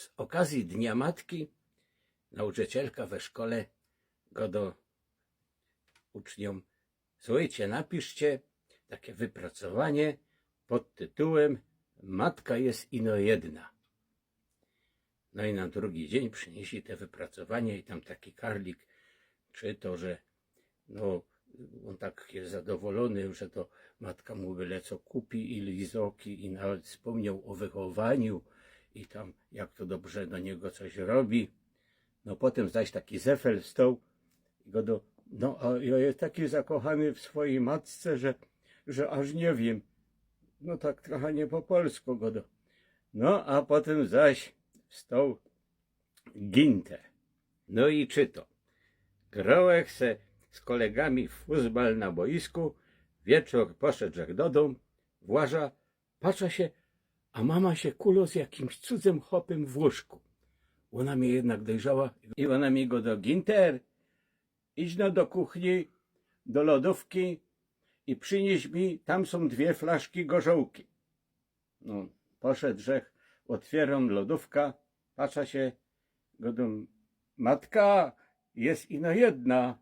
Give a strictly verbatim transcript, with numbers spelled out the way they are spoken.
Z ôkazji Dnia Matki nauczycielka we szkole gŏdŏ uczniōm: „Słuchejcie, napiszcie takie wypracowanie pod tytułym: Matka je ino jedna”. No i na drugi dziyń prziniyśli te wypracowanie i tam taki karlik czytŏ, że no, ôn tak je zadowolōny, że to matka mu byle co kupi i lizoki, i nawet spōmnioł ô wychowaniu i tam jak to dobrze do niego coś robi. No potym zaś taki Zefel wstoł i gŏdŏ: „No, a jŏ je taki zakochany w swojij matce, że, że aż niy wiym”. No tak trocha niy po polsku gŏdŏ. No a potym zaś wstoł Ginter. No i czytŏ: „Grŏłech se z kolegami w fuzbal na bojisku, wieczōr poszedłech do dōm, włażã, patrzã sie, a mama sie kulŏ z jakimś cudzym chopym w łōżku. Ôna mie jednak dojrzała i ôna mi gŏdŏ: Ginter, idź no do kuchni, do lodōwki i prziniś mi, tam sōm dwie flaszki gorzołki”. No, poszedłech, ôtwiyrōm lodōwka, patrzã sie, gŏdōm: „Matka, je ino jedna”.